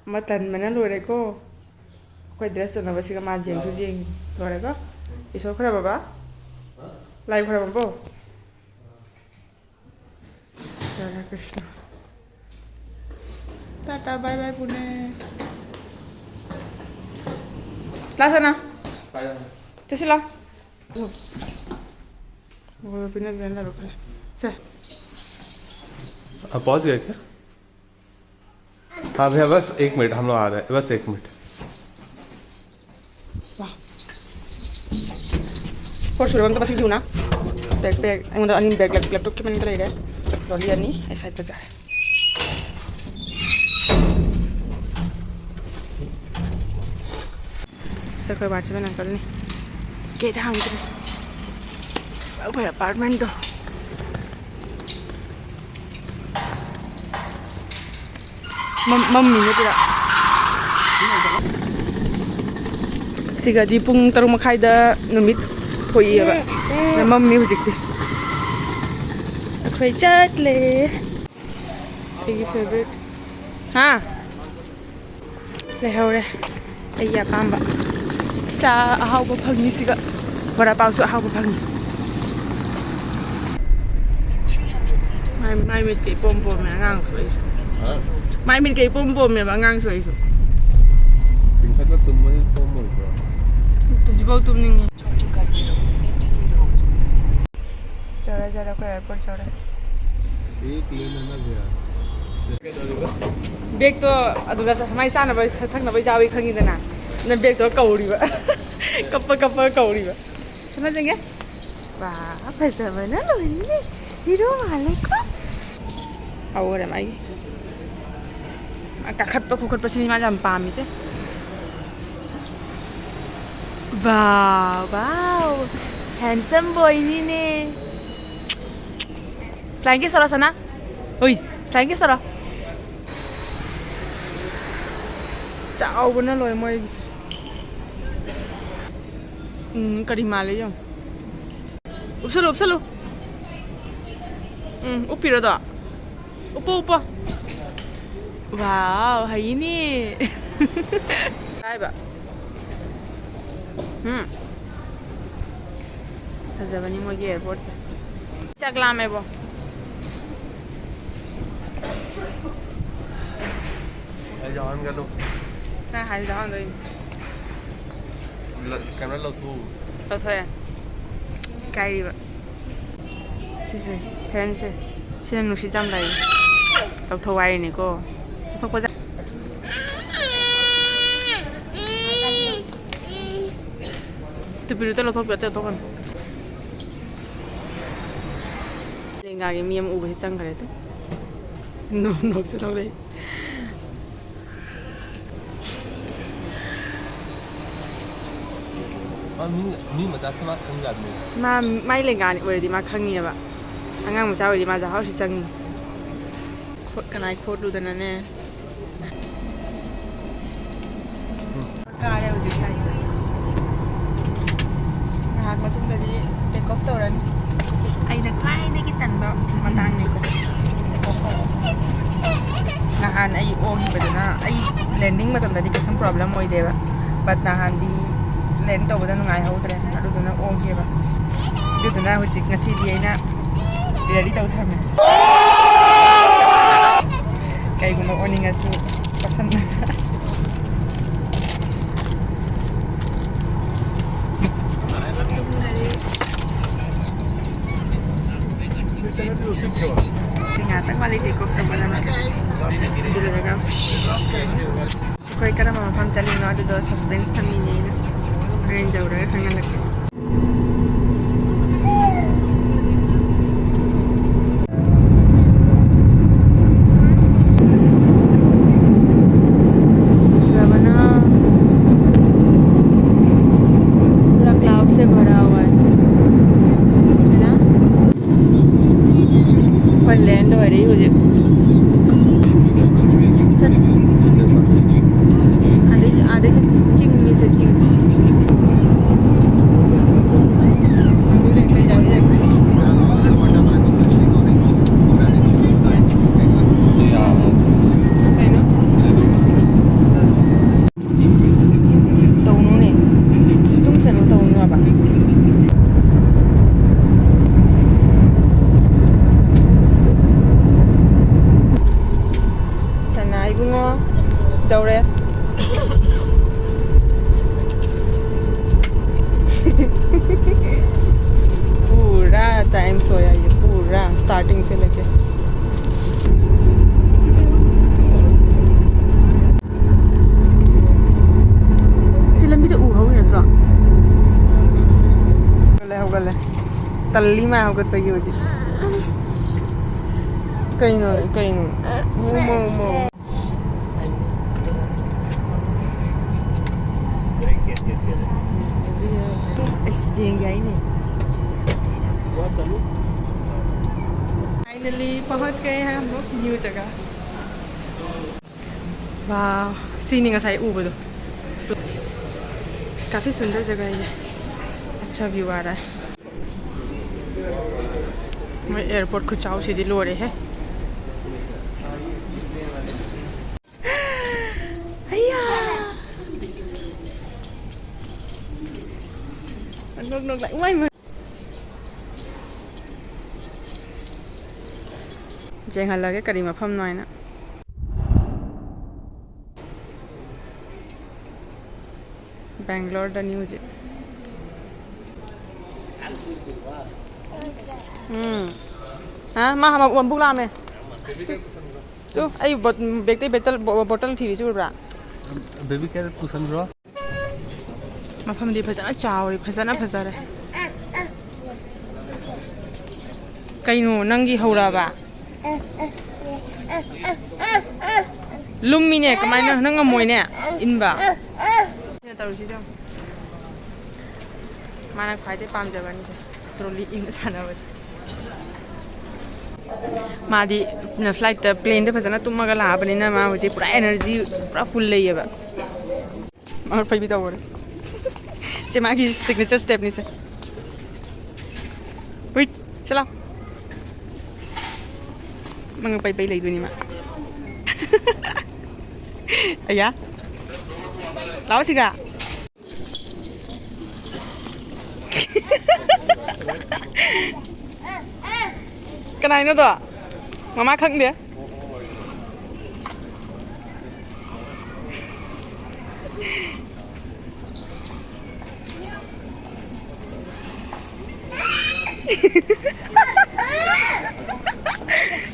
ꯑꯃ ꯇꯟꯕꯅ ꯂꯣꯏꯔꯦꯀꯣ꯫ ꯑꯩꯈꯣꯏ ꯗ꯭ꯔꯦꯁ ꯆꯟꯅꯕꯁꯤꯒ ꯃꯥ ꯌꯦꯡꯁꯨ ꯌꯦꯡꯉꯤ꯫ ꯂꯣꯏꯔꯦꯀꯣ? ꯏꯁꯣꯔ ꯈꯣꯏꯔꯝꯃꯕ? ꯂꯥꯏ ꯈꯣꯏꯔꯝꯃꯕꯣ? ꯔꯙꯥ ꯀ꯭ꯔꯤꯁꯅ꯫ ꯇꯥꯇꯥ, ꯕꯥꯏ ꯕꯥꯏ, ꯄꯨꯅꯦ꯫ ꯂꯥꯛꯁꯅꯥ꯫ ꯆꯠꯁꯤ ꯂꯥꯎ꯫ ꯄꯤꯅ ꯄꯤꯅ ꯂꯩꯔꯣ ꯈꯔ꯫ ꯁꯦ꯫ आप पहुंच गए क्या? हाँ भैया, बस एक मिनट, हम लोग आ रहे हैं, बस एक मिनट। ꯄꯣꯠ ꯁꯨꯔꯕ ꯑꯝꯇ ꯃꯁꯤꯡ ꯊꯤꯌꯨꯅ꯫ ꯕꯦꯛ, ꯕꯦꯛ, ꯑꯩꯉꯣꯟꯗ ꯑꯅꯤ ꯕꯦꯛ, ꯂꯦꯞ-, ꯂꯦꯞꯇꯣꯞꯀꯤ ꯃꯅꯤꯡꯗ ꯂꯩꯔꯦ꯫ ꯇ꯭ꯔꯣꯂꯤ ꯑꯅꯤ ꯑꯩ ꯁꯥꯏꯠꯇ ꯇꯥꯔꯦ꯫ ꯁꯦ, ꯑꯩꯈꯣꯏ ꯋꯥꯠꯆꯃꯦꯟ ꯑꯪꯀꯜꯅꯤ꯫ ꯒꯦꯠ ꯍꯥꯡꯗ꯭ꯔꯤ꯫ ꯑꯩꯈꯣꯏ ꯑꯦꯄꯥꯔꯠꯃꯦꯟꯗꯣ꯫ ꯃꯝ-, ꯃꯝꯃꯤꯅꯦ ꯄꯨꯔꯥ꯫ ꯁꯤꯒꯗꯤ ꯄꯨꯡ ꯇꯔꯨꯛ ꯃꯈꯥꯏꯗ ꯅꯨꯃꯤꯠ ꯊꯣꯛꯏꯑꯕ꯫ ꯃꯝꯃꯤ ꯍꯧꯖꯤꯛꯇꯤ꯫ ꯑꯩꯈꯣꯏ ꯆꯠꯂꯦ꯫ ꯑꯩꯒꯤ ꯐꯦꯚꯔꯤꯠ꯫ ꯍꯥ? ꯂꯩꯍꯧꯔꯦ ꯑꯩꯒꯤ ꯑꯄꯥꯝꯕ꯫ ꯆꯥ ꯑꯍꯥꯎꯕ ꯐꯪꯉꯤ ꯁꯤꯒ꯫ ꯕꯣꯔꯥ ꯄꯥꯎꯁꯨ ꯑꯍꯥꯎꯕ ꯐꯪꯉꯤ꯫ ꯃꯥꯏ, ꯃꯥꯏ ꯃꯤꯠꯀ ꯏꯄꯣꯝ ꯄꯣꯝꯃꯦ ꯑꯉꯥꯡ ꯊꯣꯛꯏꯁꯦ꯫ ꯍꯥ? ꯃꯥꯏ ꯃꯤꯠꯀ ꯏꯄꯣꯝ ꯄꯣꯝꯃꯦꯕ ꯑꯉꯥꯡ ꯊꯣꯛꯏꯁꯨ꯫ ꯆꯤꯡꯈꯠꯂ ꯇꯨꯝꯕꯗꯤ ꯄꯣꯝꯃꯣꯏꯗ꯭ꯔꯣ? ꯍꯧꯖꯤꯛꯐꯥꯎ ꯇꯨꯝꯅꯤꯡꯉꯤ꯫ ꯆꯠꯂꯦ, ꯆꯠꯂꯦ, ꯑꯩꯈꯣꯏ ꯑꯦꯌꯥꯔꯄꯣꯔꯠ ꯌꯧꯔꯦ꯫ ꯕꯦꯒꯇꯣ ꯑꯗꯨꯗ ꯁ-, ꯃꯥꯏ ꯆꯥꯅꯕ ꯊꯛꯅꯕ ꯌꯥꯎꯏ ꯈꯪꯉꯤꯗꯅ, ꯅꯪ ꯕꯦꯒꯇꯣ ꯀꯧꯔꯤꯕ꯫ ꯀꯞꯄ ꯀꯞꯄꯒ ꯀꯧꯔꯤꯕ꯫ ꯁꯅꯥ ꯆꯪꯉꯦ꯫ ꯋꯥ, ꯐꯖꯕꯅ ꯂꯣꯏꯔꯦꯅꯦ꯫ ꯍꯤꯔꯣ ꯃꯥꯜꯂꯦꯀꯣ꯫ ꯍꯧꯔꯦ ꯃꯥꯒꯤ꯫ ꯃꯥ ꯀꯥꯈꯠꯄ ꯈꯣꯀꯠꯄꯁꯤꯅꯤ ꯃꯥ ꯌꯥꯝ ꯄꯥꯝꯃꯤꯁꯦ꯫ ꯋꯥꯎ, ꯋꯥꯎ꯫ Handsome boy ꯅꯤꯅꯦ꯫ Flying kiss ꯇꯧꯔꯣ, ꯁꯅꯥ꯫ ꯍꯨꯏ, flying kiss ꯇꯧꯔꯣ꯫ ꯆꯥꯎꯕꯅ ꯂꯣꯏ ꯃꯣꯏꯒꯤꯁꯦ꯫ ꯎꯝ, ꯀꯔꯤ ꯃꯥꯜꯂꯦ ꯌꯦꯡꯉꯨ꯫ ꯎꯞꯁꯜꯂꯨ, ꯎꯞꯁꯜꯂꯨ꯫ ꯎꯝ, ꯎꯞꯄꯤꯔꯣ ꯑꯗꯣ? ꯎꯞꯄꯣ, ꯎꯞꯄꯣ꯫ ꯋꯥꯎ, ꯍꯩꯅꯦ꯫ ꯍꯥꯏꯕ꯫ ꯎꯝ꯫ ꯐꯖꯕꯅꯤ ꯃꯣꯏꯒꯤ airport ꯁꯦ꯫ ꯆꯥꯛ ꯂꯥꯝꯃꯦꯕꯣ꯫ ꯑꯩ ꯌꯥꯎꯍꯟꯒꯅꯨ꯫ ꯅꯪ ꯍꯥꯏꯕ ꯌꯥꯎꯍꯟꯗꯣꯏꯅꯤ꯫ ꯂ-, camera ꯂꯧꯊꯣꯛꯎ꯫ ꯂꯧꯊꯣꯛꯑꯦ꯫ ꯏꯀꯥꯏꯔꯤꯕ꯫ ꯁꯤꯁꯦ, ꯐꯦꯟꯁꯦ꯫ ꯁꯤꯅ ꯅꯨꯡꯁꯤꯠ ꯆꯥꯝ ꯂꯥꯛꯏ꯫ ꯂꯧꯊꯣꯛ ꯍꯥꯏꯔꯤꯅꯤꯀꯣ꯫ ꯂꯧꯊꯣꯛꯄ ꯆꯥ-, ꯇꯨꯄꯤꯗꯨ ꯑꯇ ꯂꯧꯊꯣꯛꯄꯤꯌꯨ, ꯑꯇ ꯂꯧꯊꯣꯛꯀꯅꯨ꯫ ꯂꯦꯡꯒꯥꯒꯤ ꯃꯤ ꯑꯃ ꯎꯕꯁꯤ ꯆꯪꯈ꯭ꯔꯦ ꯑꯗꯨ꯫ ꯅꯣ-, ꯅꯣꯛꯁꯨ ꯅꯣꯛꯂꯛꯏ꯫ ꯃꯥ ꯃꯤ, ꯃꯤ ꯃꯆꯥꯁꯦ ꯃꯥ ꯈꯪꯖꯥꯠꯅꯤ꯫ ꯃꯥ, ꯃꯥꯏ ꯂꯦꯡꯒꯥꯅꯤ ꯑꯣꯏꯔꯗꯤ ꯃꯥ ꯈꯪꯉꯤꯑꯕ꯫ ꯑꯉꯥꯡ ꯃꯆꯥ ꯑꯣꯏꯔꯗꯤ ꯃꯥ ꯖꯍꯥꯎꯁꯤ ꯆꯪꯉꯤ꯫ ꯈꯣꯠ-, ꯀꯅꯥꯏ ꯈꯣꯠꯂꯨꯗꯅꯅꯦ꯫ ꯀꯥꯔꯦ ꯍꯧꯖꯤꯛ ꯐ꯭ꯂꯥꯏꯠ꯫ ꯉꯥꯏꯍꯥꯛ ꯃꯇꯨꯡꯗꯗꯤ take off ꯇꯧꯔꯅꯤ꯫ ꯑꯩꯅ ꯈ꯭ꯋꯥꯏꯗꯒꯤ ꯇꯟꯕ ꯃꯇꯥꯡꯅꯤꯀꯣ꯫ ꯅꯍꯥꯟ ꯑꯩ ꯑꯣꯈꯤꯕꯗꯨꯅ ꯑꯩ landing ꯃꯇꯝꯗꯗꯤ ꯀꯩꯁꯨꯝ problem ꯑꯣꯏꯗꯦꯕ, but ꯅꯍꯥꯟꯗꯤ land ꯇꯧꯕꯗ ꯅꯨꯡꯉꯥꯏꯍꯧꯗ꯭ꯔꯦ, ꯑꯗꯨꯗꯨꯅ ꯑꯣꯈꯤꯕ꯫ ꯑꯗꯨꯗꯨꯅ ꯍꯧꯖꯤꯛ ꯉꯁꯤꯗꯤ ꯑꯩꯅ ready ꯇꯧ ꯊꯝꯃꯦ꯫ ꯀꯩꯒꯨꯝꯕ ꯑꯣꯅꯤꯡꯉꯁꯨ ꯄꯁꯟꯅ꯫ ꯉꯥꯛꯇꯪ ꯋꯥꯠꯂꯤ take off ꯇꯧꯒꯗꯕ꯫ ꯑꯗꯨ ꯂꯣꯏꯔꯒ ꯑꯩꯈꯣꯏ ꯀꯔꯝꯕ ꯃꯐꯝ ꯆꯠꯂꯤꯅꯣ ꯑꯗꯨꯗꯣ suspense ꯊꯝꯃꯤꯅꯦ ꯑꯩꯅ꯫ ꯍꯣꯔꯦꯟ ꯌꯧꯔꯒ ꯈꯪꯍꯜꯂꯛꯀꯦ꯫ ꯐꯖꯕꯅ ꯄꯨꯔꯥ cloud से भरा हुआ है, है ना? ꯑꯩꯈꯣꯏ land ꯑꯣꯏꯔꯦ ꯍꯧꯖꯤꯛ꯫ ꯑꯗꯩ, ꯑꯗꯩꯁꯨ ꯆꯤꯡꯅꯤꯁꯦ, ꯆꯤꯡ꯫ ꯑꯗꯨꯗꯤ ꯀꯩ ꯆꯥꯕꯤꯗꯣꯏꯅꯣ? ꯀꯩꯅꯣ? ꯇꯧꯅꯨꯅꯦ꯫ ꯇꯨꯝꯁꯅꯨ, ꯇꯧꯅꯨ ꯍꯥꯏꯕ꯫ ꯁꯅꯥ ꯏꯕꯨꯡꯉꯣ, ꯌꯧꯔꯦ꯫ पूरा टाइम सोया ये, पूरा स्टार्टिंग से लेके। ꯁꯤ ꯂꯝꯕꯤꯗ ꯎ ꯍꯧꯔꯤ ꯅꯠꯇ꯭ꯔꯣ? ꯍꯧꯒꯠꯂꯦ, ꯍꯧꯒꯠꯂꯦ꯫ ꯇꯜꯂꯤ ꯃꯥ ꯍꯧꯒꯠꯄꯒꯤ ꯍꯧꯖꯤꯛ꯫ ꯀꯩꯅꯣ, ꯀꯩꯅꯣ? ꯃꯣ, ꯃꯣ, ꯃꯣ꯫ ꯑꯩꯁ, ꯌꯦꯡꯒꯦ ꯍꯥꯏꯅꯦ꯫ फाइनली पहुंच गए हैं हम लोग न्यू जगह। वाह, ꯁꯤꯅꯤ ꯉꯁꯥꯏ ꯎꯕꯗꯣ꯫ काफी सुंदर जगह है ये। अच्छा व्यू आ रहा है। ꯃꯣꯏ ꯑꯦꯌꯔꯄꯣꯔꯠ ꯈꯨꯆꯥꯎꯁꯤꯗꯤ ꯂꯣꯏꯔꯦꯍꯦ꯫ ꯑꯩꯌꯥ! ꯅꯣꯛ ꯅꯣꯛ ꯂꯥꯎ꯫ ꯏꯃꯥꯏ, ꯏꯃꯥꯏ꯫ ꯌꯦꯡꯍꯜꯂꯒꯦ ꯀꯔꯤ ꯃꯐꯝꯅꯣ ꯍꯥꯏꯅ꯫ ꯕꯦꯡꯒ꯭ꯂꯣꯔꯗꯅꯤ ꯍꯧꯖꯤꯛ꯫ ꯎꯝ꯫ ꯍꯥ? ꯃꯥ ꯃ-, ꯃꯕꯨꯛ ꯂꯥꯝꯃꯦ꯫ ꯇꯨ, ꯑꯩ ꯕꯣꯠ-, ꯕꯦꯛꯇꯩ ꯕꯦꯇꯜ-, ꯕꯣ-, ꯕꯣꯇꯜ ꯊꯤꯔꯤꯁꯤ ꯎꯔꯕ꯭ꯔꯥ? Baby carrot ꯄꯨꯁꯟꯈ꯭ꯔꯣ꯫ ꯃꯐꯝꯗꯤ ꯐꯖꯅ ꯆꯥꯎꯔꯦ, ꯐꯖꯅ ꯐꯖꯔꯦ꯫ ꯀꯩꯅꯣ ꯅꯪꯒꯤ ꯍꯧꯔꯛꯑꯕ? ꯂꯨꯝꯃꯤꯅꯦ, ꯀꯃꯥꯏꯅ? ꯅꯪ ꯉꯝꯃꯣꯏꯅꯦ ꯏꯟꯕ꯫ ꯁꯤꯅ ꯇꯧꯔꯤꯁꯤꯗꯤ ꯌꯦꯡꯉꯣ꯫ ꯃꯥꯅ ꯈ꯭ꯋꯥꯏꯗꯩ ꯄꯥꯝꯖꯕꯅꯤꯁꯦ, ꯇ꯭ꯔꯣꯂꯤ ꯏꯟ ꯁꯥꯟꯅꯕꯁꯦ꯫ ꯃꯥꯗꯤ ꯐ꯭ꯂꯥꯏꯠꯇ, ꯄ꯭ꯂꯦꯟꯗ ꯐꯖꯅ ꯇꯨꯝꯃꯒ ꯂꯥꯛꯑꯕꯅꯤꯅ ꯃꯥ ꯍꯧꯖꯤꯛ ꯄꯨꯔꯥ ꯑꯦꯅꯔꯖꯤ ꯄꯨꯔꯥ ꯐꯨꯜ ꯂꯩꯌꯦꯕ꯫ ꯃꯉꯛ ꯄꯩꯕꯤ ꯇꯧꯕꯅꯦ꯫ ꯁꯦ ꯃꯥꯒꯤ ꯁꯤꯒꯅꯦꯆꯔ ꯁ꯭ꯇꯦꯞꯅꯤꯁꯦ꯫ ꯍꯨꯏꯠ, ꯆꯠꯂꯣ꯫ ꯃꯉꯛ ꯄꯩ ꯄꯩ ꯂꯩꯗꯣꯏꯅꯤ ꯃꯥ꯫ ꯑꯌꯥ꯫ ꯂꯥꯛꯑꯣ ꯁꯤꯒ꯫ ꯀꯅꯥꯏꯅꯣꯗꯣ? ꯃꯃꯥ ꯈꯪꯗꯦ꯫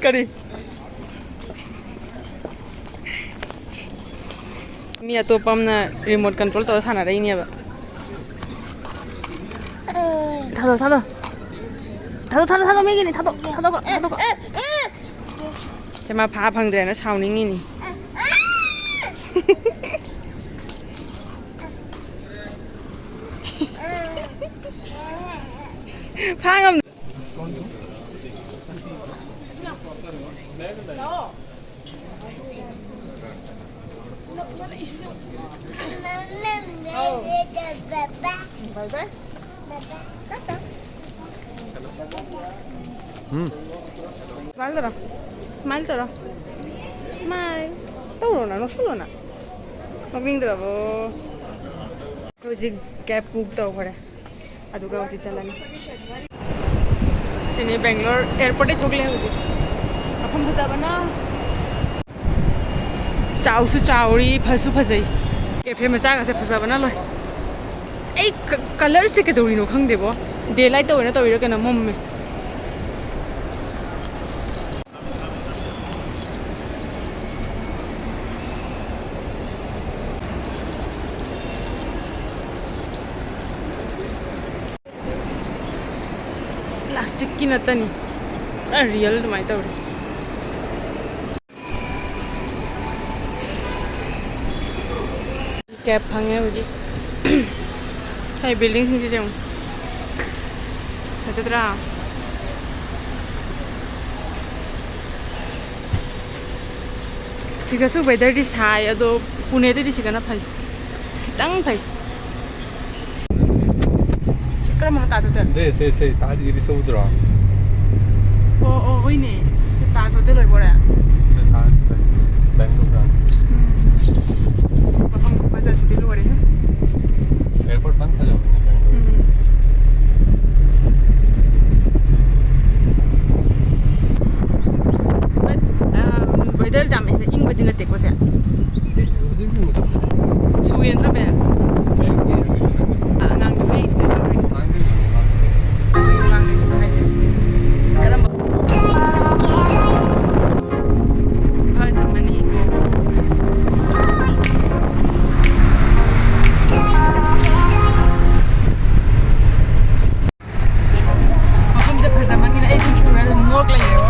ꯀꯔꯤ? ꯃꯤ ꯑꯇꯣꯞꯄ ꯑꯃꯅ ꯔꯤꯃꯣꯠ ꯀꯟꯇ꯭ꯔꯣꯜ ꯇꯧꯔ ꯁꯥꯟꯅꯔꯛꯏꯅꯦꯕ꯫ ꯊꯥꯗꯣꯛ, ꯊꯥꯗꯣꯛ꯫ ꯊꯥꯗꯣꯛ, ꯊꯥꯗꯣꯛ, ꯊꯥꯗꯣꯛ, ꯃꯤꯒꯤꯅꯤ, ꯊꯥꯗꯣꯛ, ꯊꯥꯗꯣꯛ, ꯊꯥꯗꯣꯛ꯫ ꯁꯦ ꯃꯥ ꯐꯥ ꯐꯪꯗ꯭ꯔꯦꯅ ꯁꯥꯎꯅꯤꯡꯉꯤꯅꯤ꯫ ꯐꯥ ꯉꯝ- ꯎꯝ꯫ ꯁ꯭ꯃꯥꯏꯜ ꯇꯧꯔꯣ꯫ ꯁ꯭ꯃꯥꯏꯜ ꯇꯧꯔꯣ꯫ ꯁ꯭ꯃꯥꯏꯜ꯫ ꯇꯧꯔꯣꯅ, ꯅꯣꯛꯁꯜꯂꯣꯅ꯫ ꯅꯣꯛꯅꯤꯡꯗ꯭ꯔꯕꯣ? ꯍꯧꯖꯤꯛ ꯀꯦꯕ ꯕꯨꯛ ꯇꯧꯈ꯭ꯔꯦ꯫ ꯑꯗꯨꯒ ꯍꯧꯖꯤꯛ ꯆꯠꯂꯅꯤ꯫ ꯁꯤꯅꯤ ꯕꯦꯡꯒ꯭ꯂꯣꯔ ꯑꯦꯌꯔꯄꯣꯔꯠꯇꯩ ꯊꯣꯛꯂꯛꯑꯦ ꯍꯧꯖꯤꯛ꯫ ꯃꯐꯝ ꯐꯖꯕꯅ꯫ ꯆꯥꯎꯁꯨ ꯆꯥꯎꯔꯤ, ꯐꯁꯨ ꯐꯖꯩ꯫ ꯀꯦꯐꯦ ꯃꯆꯥꯒꯁꯦ ꯐꯖꯕꯅ ꯂꯣꯏ꯫ ꯑꯩ ꯀ-, ꯀꯂꯔꯁꯦ ꯀꯩꯗꯧꯔꯤꯅꯣ ꯈꯪꯗꯦꯕꯣ꯫ ꯗꯦ ꯂꯥꯏꯠ ꯇꯧꯔꯤꯔ ꯇꯧꯔꯤꯔ ꯀꯩꯅꯣ ꯃꯝꯃꯦ꯫ ꯄ꯭ꯂꯥꯁꯇꯤꯛꯀꯤ ꯅꯠꯇꯅꯤ, ꯄꯨꯔꯥ ꯔꯤꯌꯦꯜ ꯑꯗꯨꯃꯥꯏꯅ ꯇꯧꯔꯤ꯫ ꯀꯦꯞ ꯐꯪꯉꯦ ꯍꯧꯖꯤꯛ꯫ ꯍꯥꯏ, ꯕꯤꯜꯗꯤꯡꯁꯤꯡꯁꯤꯁꯦ ꯌꯦꯡꯉꯨ, ꯐꯖꯗ꯭ꯔꯥ? ꯁꯤꯒꯁꯨ ꯋꯦꯗꯔꯗꯤ ꯁꯥꯏ, ꯑꯗꯣ ꯄꯨꯅꯦꯗꯗꯤ ꯁꯤꯒꯅ ꯐꯩ, ꯈꯤꯇꯪ ꯐꯩ꯫ ꯁꯤ ꯀꯔꯝꯕꯅꯣ ꯇꯥꯖ ꯍꯣꯇꯦꯜ? ꯁꯦ, ꯁꯦ, ꯁꯦ, ꯇꯥꯖ ꯏꯔꯤꯁ ꯎꯗ꯭ꯔꯣ? ꯑꯣ, ꯑꯣ, ꯍꯣꯏꯅꯦ꯫ ꯁꯤ ꯇꯥꯖ ꯍꯣꯇꯦꯜ ꯑꯣꯏꯕꯣꯔꯦ? ꯁꯦ, ꯇꯥꯖ ꯍꯣꯇꯦꯜ, ꯕꯦꯡꯒ꯭ꯂꯣꯔ ꯇꯥꯖ꯫ ꯎꯝ꯫ ꯃꯐꯝ ꯈꯨꯐꯖꯁꯤꯗꯤ ꯂꯣꯏꯔꯦꯍꯦ꯫ ꯑꯦꯌꯔꯄꯣꯔꯠ ꯐꯖꯅ ꯐꯖꯕꯅꯦ ꯕꯦꯡꯒ꯭ꯂꯣꯔ꯫ ꯎꯝ꯫ But, ꯑ, weather ꯌꯥꯝ ꯍꯦꯟꯅ ꯏꯪꯕꯗꯤ ꯅꯠꯇꯦꯀꯣ ꯁꯦ? ꯑꯦ, ꯍꯧꯖꯤꯛ ꯍꯧꯖꯤꯛ ꯁꯨ ꯌꯦꯟꯗ꯭ꯔꯣ ꯕꯦ? ꯕꯦꯡꯒꯤ ꯍꯧꯖꯤꯛ ꯑꯉꯥꯡꯗꯤ ꯂꯣꯏ ꯁ꯭ꯀꯨꯜ ꯆꯠꯈ꯭ꯔꯦ꯫ ꯑꯉꯥꯡꯗꯤ ꯂꯣꯏ ꯂꯥꯛꯈ꯭ꯔꯦ꯫ ꯑꯉꯥꯡꯗꯤ ꯁ꯭ꯀꯨꯜ ꯍꯥꯏꯗ꯭ꯔꯦ꯫ ꯀꯔꯝꯕ? ꯍꯣꯏ, ꯆꯠꯂꯅꯤ꯫ ꯃꯐꯝꯁꯦ ꯐꯖꯃꯟꯒꯤꯅ ꯑꯩ ꯁꯨꯝ ꯎꯔ ꯑꯗꯨꯝ ꯅꯣꯛ ꯂꯩꯔꯦꯕ꯫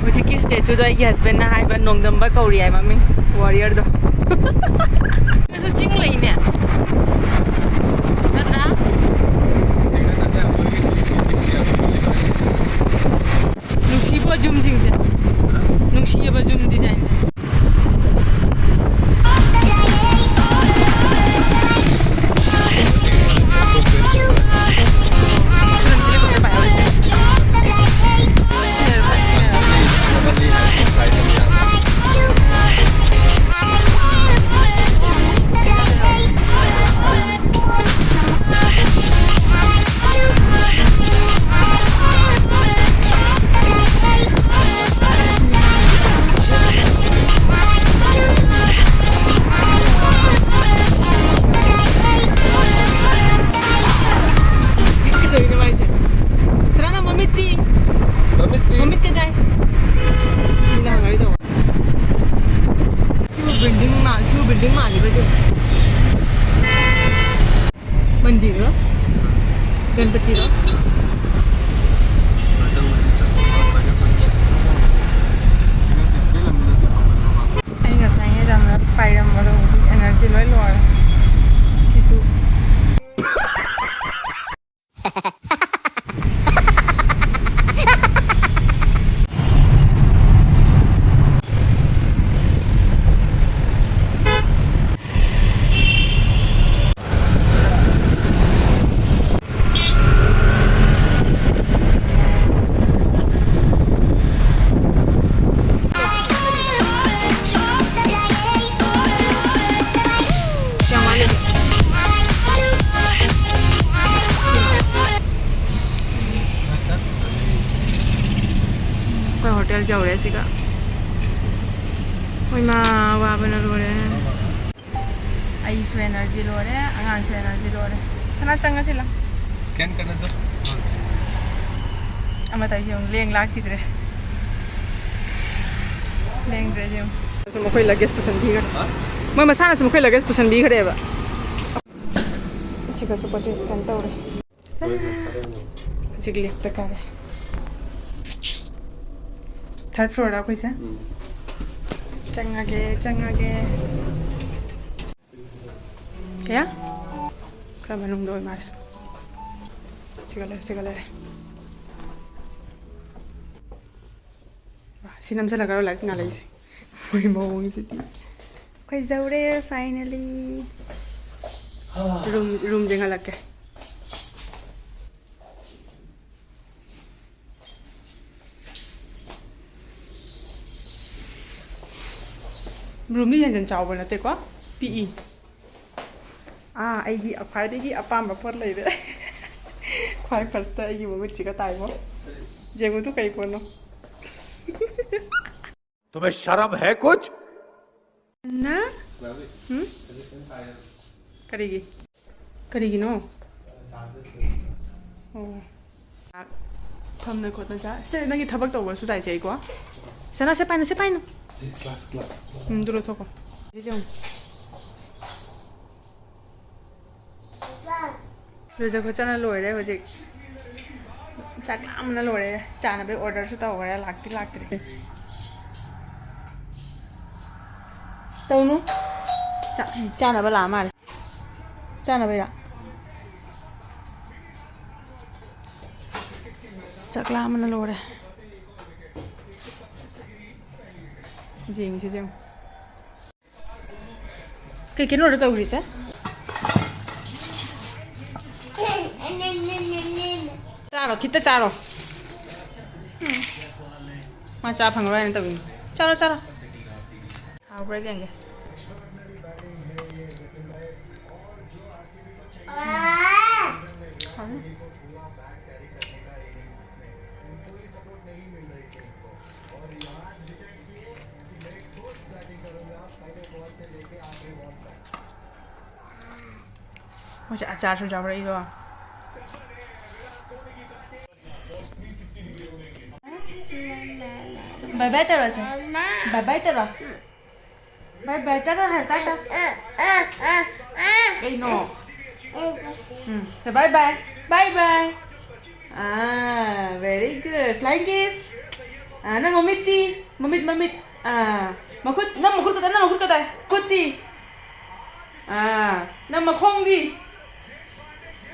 ꯍꯧꯖꯤꯛꯀꯤ ꯁ꯭ꯇꯦꯆꯨꯗꯣ ꯑꯩꯒꯤ ꯍꯁꯕꯦꯟꯅ ꯍꯥꯏꯕ ꯅꯣꯡꯗꯝꯕ ꯀꯧꯔꯤ ꯍꯥꯏ ꯃꯃꯤꯡ, ꯋꯥꯔꯤꯌꯔꯗꯣ꯫ ꯁꯤꯗꯁꯨ ꯆꯤꯡ ꯂꯩꯅꯦ, ꯅꯠꯇ꯭ꯔꯥ? ꯅꯨꯡꯁꯤꯕ ꯌꯨꯝꯁꯤꯡꯁꯦ, ꯅꯨꯡꯁꯤꯌꯦꯕ ꯌꯨꯝ ꯗꯤꯖꯥꯏꯟꯁꯦ꯫ ꯍꯥꯏꯔꯝꯕꯗꯣ ꯍꯧꯖꯤꯛ energy ꯂꯣꯏ ꯂꯣꯏꯔꯦ꯫ ꯁꯤꯁꯨ꯫ ꯑꯩꯈꯣꯏ ꯍꯣꯇꯦꯜ ꯌꯧꯔꯦ ꯁꯤꯒ꯫ ꯍꯣꯏ ꯃꯥ, ꯋꯥꯕꯅ ꯂꯣꯏꯔꯦ꯫ ꯑꯩꯁꯨ energy ꯂꯣꯏꯔꯦ, ꯑꯉꯥꯡꯁꯨ energy ꯂꯣꯏꯔꯦ꯫ ꯁꯅꯥ ꯆꯪꯉꯁꯤ ꯂꯥꯎ꯫ Scan ꯀꯩꯅꯣꯗꯣ꯫ ꯑꯃ ꯇꯧꯁꯤ ꯌꯦꯡꯉꯨ, ꯂꯦꯡ ꯂꯥꯛꯈꯤꯗ꯭ꯔꯦ꯫ ꯂꯦꯡꯗ꯭ꯔꯦ ꯌꯦꯡꯉꯨ꯫ ꯃꯈꯣꯏ luggage ꯄꯨꯁꯟꯕꯤꯈ꯭ꯔꯦ꯫ ꯍꯥ? ꯃꯣꯏ ꯃꯁꯥꯅꯁꯨ ꯃꯈꯣꯏ luggage ꯄꯨꯁꯟꯕꯤꯈ꯭ꯔꯦꯕ꯫ ꯁꯤꯒꯁꯨ ꯄꯣꯠ ꯆꯩ scan ꯇꯧꯔꯦ꯫ ꯍꯧꯖꯤꯛ lift ꯇ ꯀꯥꯔꯦ꯫ Third floor ꯗ ꯑꯩꯈꯣꯏꯁꯦ꯫ ꯎꯝ꯫ ꯆꯪꯉꯒꯦ, ꯆꯪꯉꯒꯦ꯫ ꯀꯌꯥ? ꯈꯔ ꯃꯅꯨꯡꯗ ꯑꯣꯏ ꯃꯥꯜꯂꯦ꯫ ꯁꯤꯒ ꯂꯩꯔꯦ, ꯁꯤꯒ ꯂꯩꯔꯦ꯫ ꯁꯤ ꯅꯝꯁꯤꯜꯂꯒꯔꯣ ꯂꯥꯏꯔꯤꯛ ꯉꯥꯜꯂꯛꯏꯁꯦ? ꯃꯣꯏ ꯃꯑꯣꯡꯁꯤꯗꯤ꯫ ꯑꯩꯈꯣꯏ ꯌꯧꯔꯦ, finally꯫ Room, room ꯌꯦꯡꯍꯜꯂꯛꯀꯦ꯫ Room ꯗꯤ ꯍꯦꯟꯖꯟ ꯆꯥꯎꯕ ꯅꯠꯇꯦꯀꯣ? ꯄꯤꯛꯏ꯫ ꯑꯥ, ꯑꯩꯒꯤ ꯈ꯭ꯋꯥꯏꯗꯒꯤ ꯑꯄꯥꯝꯕ ꯄꯣꯠ ꯂꯩꯔꯦ꯫ ꯈ꯭ꯋꯥꯏ first ꯇ ꯑꯩꯒꯤ ꯃꯃꯤꯠꯁꯤꯒ ꯇꯥꯏꯕꯣ꯫ ꯌꯦꯡꯉꯨꯗꯨ ꯀꯩ ꯄꯣꯠꯅꯣ? तुम्हें शर्म है कुछ? ꯅ? ꯍꯨꯝ? ꯀꯔꯤꯒꯤ? ꯀꯔꯤꯒꯤꯅꯣ? ꯑꯣ꯫ ꯐꯝꯅ ꯈꯣꯠꯅ ꯆꯥ-, ꯁꯦ, ꯅꯪꯒꯤ ꯊꯕꯛ ꯇꯧꯕꯁꯨ ꯇꯥꯏꯁꯦ ꯑꯩꯀꯣ꯫ ꯁꯅꯥ, ꯁꯦ ꯄꯥꯏꯅꯨ, ꯁꯦ ꯄꯥꯏꯅꯨ꯫ ꯎꯝ, ꯑꯗꯨ ꯂꯧꯊꯣꯛꯀꯣ꯫ ꯁꯤꯁꯦ ꯌꯦꯡꯉꯨ꯫ ꯂꯨꯖ ꯈꯣꯠꯆꯅ ꯂꯣꯏꯔꯦ ꯍꯧꯖꯤꯛ꯫ ꯆꯥꯛ ꯂꯥꯝꯕꯅ ꯂꯣꯏꯔꯦ꯫ ꯆꯥꯅꯕꯩ order ꯁꯨ ꯇꯧꯈ꯭ꯔꯦ, ꯂꯥꯛꯇꯤ ꯂꯥꯛꯇ꯭ꯔꯤ꯫ ꯇꯧꯅꯨ꯫ ꯆꯥ-, ꯆꯥꯅꯕ ꯂꯥꯛꯑ ꯃꯥꯜꯂꯦ꯫ ꯆꯥꯅꯕꯩꯔꯣ? ꯆꯥꯛ ꯂꯥꯝꯕꯅ ꯂꯣꯏꯔꯦ꯫ ꯌꯦꯡꯁꯤꯁꯦ ꯌꯦꯡꯉꯨ꯫ ꯀꯩ ꯀꯩꯅꯣ order ꯇꯧꯈ꯭ꯔꯤꯁꯦ? ꯆꯥꯔꯣ, ꯈꯤꯇ ꯆꯥꯔꯣ꯫ ꯎꯝ꯫ ꯃꯥ ꯆꯥ ꯐꯪꯉꯔꯣꯏ ꯍꯥꯏꯅ ꯇꯧꯔꯤꯅꯤ꯫ ꯆꯥꯔꯣ, ꯆꯥꯔꯣ꯫ ꯍꯥꯎꯕ꯭ꯔꯥ ꯌꯦꯡꯒꯦ꯫ ꯍꯥꯎꯅꯤ꯫ ꯃꯣꯏꯁꯦ ꯑꯆꯥꯔꯁꯨ ꯌꯥꯎꯔꯛꯏꯗꯣ꯫ ꯕꯥꯏ ꯕꯥꯏ ꯇꯧꯔꯁꯦ꯫ ꯕꯥꯏ ꯕꯥꯏ ꯇꯧꯔꯣ꯫ ꯕꯥꯏ ꯕꯥꯏ꯫ ꯇꯥꯇꯥ ꯍꯥꯏꯔꯣ, ꯇꯥꯇꯥ꯫ ꯀꯩꯅꯣ? ꯎꯝ, ꯁꯦ, ꯕꯥꯏ ꯕꯥꯏ꯫ ꯕꯥꯏ ꯕꯥꯏ꯫ ꯑꯥ, very good. Flying kiss. ꯑꯥ, ꯅꯪ ꯃꯃꯤꯠꯇꯤ? ꯃꯃꯤꯠ, ꯃꯃꯤꯠ꯫ ꯑꯥ, ꯃꯈꯨꯠ, ꯅꯪ ꯃꯈꯨꯠ ꯀꯗꯥꯏ? ꯅꯪ ꯃꯈꯨꯠ ꯀꯗꯥꯏ? ꯈꯨꯠꯇꯤ? ꯑꯥ, ꯅꯪ ꯃꯈꯣꯡꯗꯤ?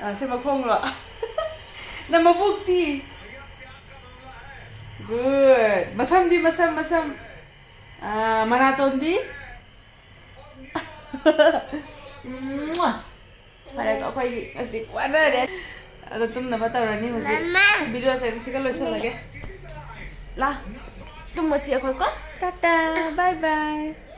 ꯑꯥ, ꯁꯤ ꯃꯈꯣꯡꯂꯣ? ꯅꯪ ꯃꯕꯨꯛꯇꯤ? Good. ꯃꯁꯝꯗꯤ, ꯃꯁꯝ, ꯃꯁꯝ? ꯑꯥ, ꯃꯅꯥꯇꯣꯟꯗꯤ? ꯐꯔꯦꯀꯣ, ꯑꯩꯈꯣꯏꯒꯤ ꯍꯧꯖꯤꯛ ꯋꯥꯅꯔꯦ꯫ ꯑꯗꯣ ꯇꯨꯝꯅꯕ ꯇꯧꯔꯅꯤ ꯍꯧꯖꯤꯛ꯫ ꯃꯃꯥ꯫ Videoꯁꯦ ꯁꯤꯒ ꯂꯣꯏꯁꯤꯜꯂꯒꯦ꯫ ꯂꯥ, ꯇꯨꯝꯃꯁꯤ ꯑꯩꯈꯣꯏꯀꯣ꯫ Tata, bye bye꯫